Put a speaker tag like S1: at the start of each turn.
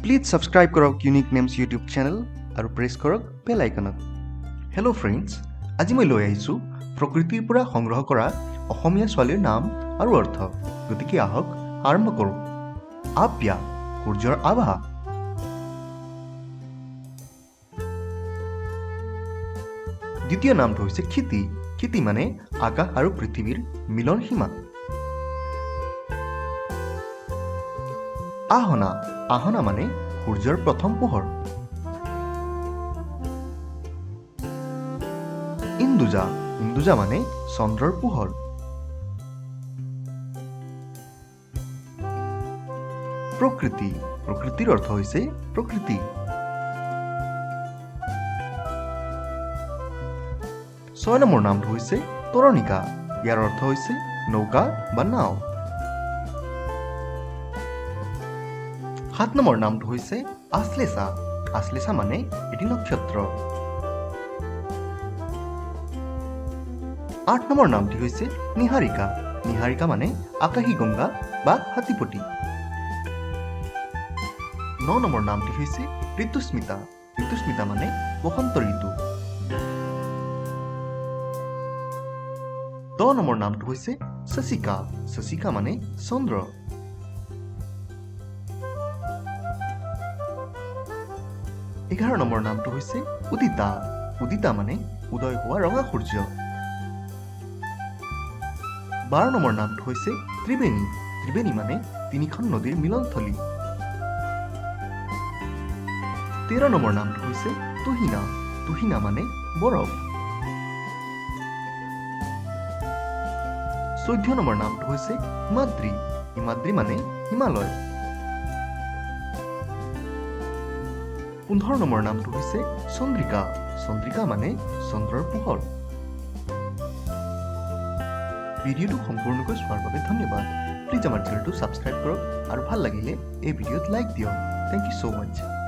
S1: Please subscribe কৰক unique names YouTube channel আৰু press কৰক বেল আইকনত। হেল্ল' ফ্ৰেণ্ডছ, আজি মই লৈ আহিছোঁ প্ৰকৃতিৰ পৰা সংগ্ৰহ কৰা অসমীয়া ছোৱালীৰ নাম আৰু অৰ্থ। গতিকে আহক আৰম্ভ কৰোঁ। আব্যা, সূৰ্যৰ আভা। দ্বিতীয় নামটো হৈছে ক্ষিতি। ক্ষিতি মানে আকাশ আৰু পৃথিৱীৰ মিলন সীমা। আহনা, আহনা মানে সূৰ্যৰ প্ৰথম পোহৰ। ইন্দুজা, ইন্দুজা মানে চন্দ্ৰৰ পোহৰ। প্ৰকৃতি, প্ৰকৃতিৰ অৰ্থ হৈছে প্ৰকৃতি। 6 নম্বৰ নামটো হৈছে তৰণিকা। ইয়াৰ অৰ্থ হৈছে নৌকা বা নাও। 7 নম্বৰ নামটো হৈছে আশ্লেষা। আশ্লেষা মানে এটি নক্ষত্ৰ। 8 নম্বৰ নামটি হৈছে নিহাৰিকা। নিহাৰিকা মানে আকাশী গংগা বা হাতীপটি। 9 নম্বৰ নামটি হৈছে ঋতুস্মিতা। ঋতুস্মিতা মানে বসন্ত ঋতু। 10 নম্বৰ নামটো হৈছে শশিকা। শশিকা মানে চন্দ্ৰ। 11 নম্বৰ নামটো হৈছে উদিতা। উদিতা মানে উদয় হোৱা ৰঙা সূৰ্য। 12 নম্বৰ নামটো হৈছে ত্ৰিবেণী। ত্ৰিবেণী মানে তিনিখন নদীৰ মিলনথলী। 13 নম্বৰ নামটো হৈছে তুহিনা। তুহিনা মানে বৰফ। 14 নম্বৰ নামটো হৈছে হিমাদ্ৰী। হিমাদ্ৰী মানে হিমালয়। 15 নম্বৰ নামটো হৈছে চন্দ্ৰিকা। চন্দ্ৰিকা মানে চন্দ্ৰৰ পোহৰ। ভিডিঅ'টো সম্পূৰ্ণকৈ চোৱাৰ বাবে ধন্যবাদ। প্লিজ আমাৰ চেনেলটো ছাবস্ক্ৰাইব কৰক আৰু ভাল লাগিলে এই ভিডিঅ'ত লাইক দিয়ক। Thank you so much.